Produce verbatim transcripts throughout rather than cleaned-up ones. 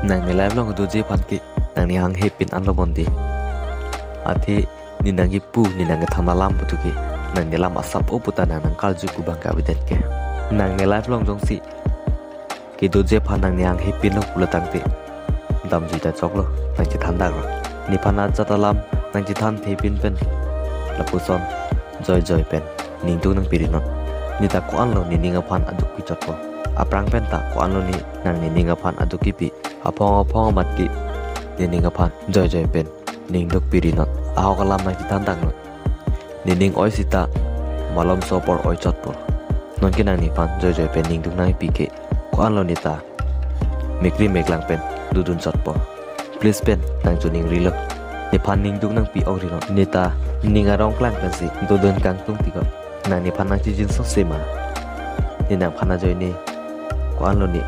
Nangni life along doji aphan ke nangni hanghe pin anlo bonde. Athe ne nangkipu, ne nangkethan alam putu ke nangni alam asap o puta nang nangkarju kubang ke avedet ke. Nangni life along jongsi kedoji aphan nangni hanghe pinlo pulo tangte, damjui ta choklo, nangchethan daklo. Nephan ajat alam nangchethan the pin pen, lapuson joijoi pen ningduk nangpi ri non. Ne ta ko-anlo nening aphan aduk pichotpo. Aphrang pen ta ko-anlo ne nangnening aphan aduk kipi. Aphong aphong amat ke nening aphan joijoi pen ningduk pi ri non. Ahok alam nangchethan daknon. Nening oi sita malomso apor oi chotpo. Nonke nang nephan joijoi pen ningduk nangpi ke, ko-anlo ne ta mekri meklang pen dodun chotpo. Please pen nangchiningrilo. Nephan ningduk nangpi ong ri non. Ne ta nening arong klang pensi dodun kangtung tiko. Nang nephan nangchijinso sema. Ne nangphan ajoine ko-anlo ne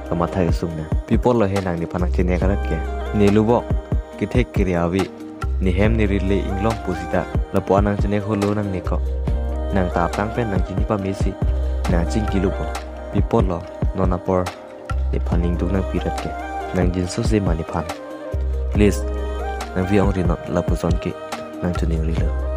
kamatha kesung nang. Pi apotlo he nang nephan nangchenek arat ke? Ne lubok kethek kere ave, ne hem ne rit le inglong pusita lapu-an nangchenek holo nangne ko. Nang ta aphrang pen nangchini pamesi nangchingki lubok. Pi apotlo non apor nephan ningduk nangpi rat ke? Nangjinso sema nephan. Please, nangpi ong ri non, lapuson ke nangchiningrilo.